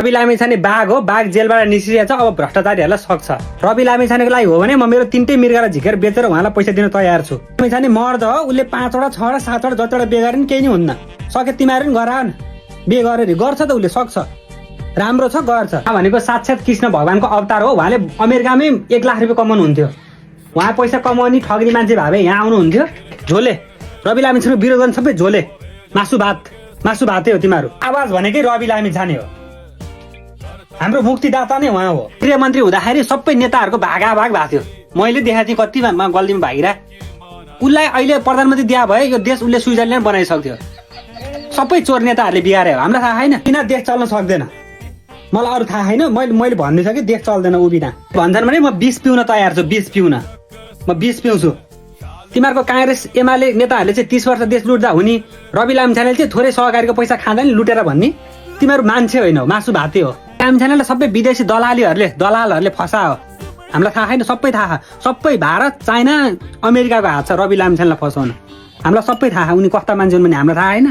रवि लामिछाने बाघ हो, बाघ जेलबाट निस्किरहेछ, अब भ्रष्टाचारीहरूलाई सक्छ। रवि लामिछानेको लागि हो भने म मेरो 3टै मृगलाई झिकेर बेचेर उहाँलाई पैसा दिन तयार छु। लामिछाने मर्द हो, उसले 5वटा 6वटा 7वटा जतिवटा बिहे गरे नि केही नै हुन्न। सके तिमीहरू नि गराउ न, बिहे गरेर गर्छ त, उसले सक्छ, राम्रो छ, गर्छ। भनेको साक्षात् कृष्ण भगवानको अवतार हो। उहाँले अमेरिकामै 1 लाख रुपियाँ कमाउनु हुन्थ्यो। उहाँ पैसा कमाउने ठग्ने मान्छे भए यहाँ आउनुहुन्थ्यो। झोले रवि लामिछानेको विरोध गर्ने सबै झोले, मासु भातै हो तिमीहरू। आवाज भनेकै रवि लामिछाने हो, हाम्रो मुक्तिदाता नै उहाँ हो। गृहमन्त्री हुँदाखेरि सबै नेताहरूको भागाभाग भएको थियो। मैले देखाएको थिएँ कतिमा गल्तीमा भागिरा। उसलाई अहिले प्रधानमन्त्री दिया भए यो देश उसले स्विजरल्यान्ड बनाइसक्थ्यो। सबै चोर नेताहरूले बिगारे हो। हामीलाई थाहा छैन बिना देश चल्न सक्दैन। मलाई अरू थाहा छैन, मैले भन्दै छु कि देश चल्दैन ऊ बिना। भन्छन् भने म 20 पिउन तयार छु, 20 पिउन म 20 पिउँछु। तिमीहरूको काङ्ग्रेस एमाले नेताहरूले चाहिँ 30 वर्ष देश लुट्दा हुने, रवि लामिछानेले चाहिँ थोरै सहकारीको पैसा खाँदा नि लुटेर भन्ने। तिमीहरू मान्छे होइन हो, मासु भाते हो। लामिछानेलाई सबै विदेशी दलालहरूले फसायो। हामीलाई थाहा छैन, सबै थाहा, सबै भारत चाइना अमेरिकाको हात छ रवि लामिछानेलाई फसाउन। हामीलाई सबै थाहा, उनी कस्ता मान्छे हुन् भने हामीलाई थाहा छैन।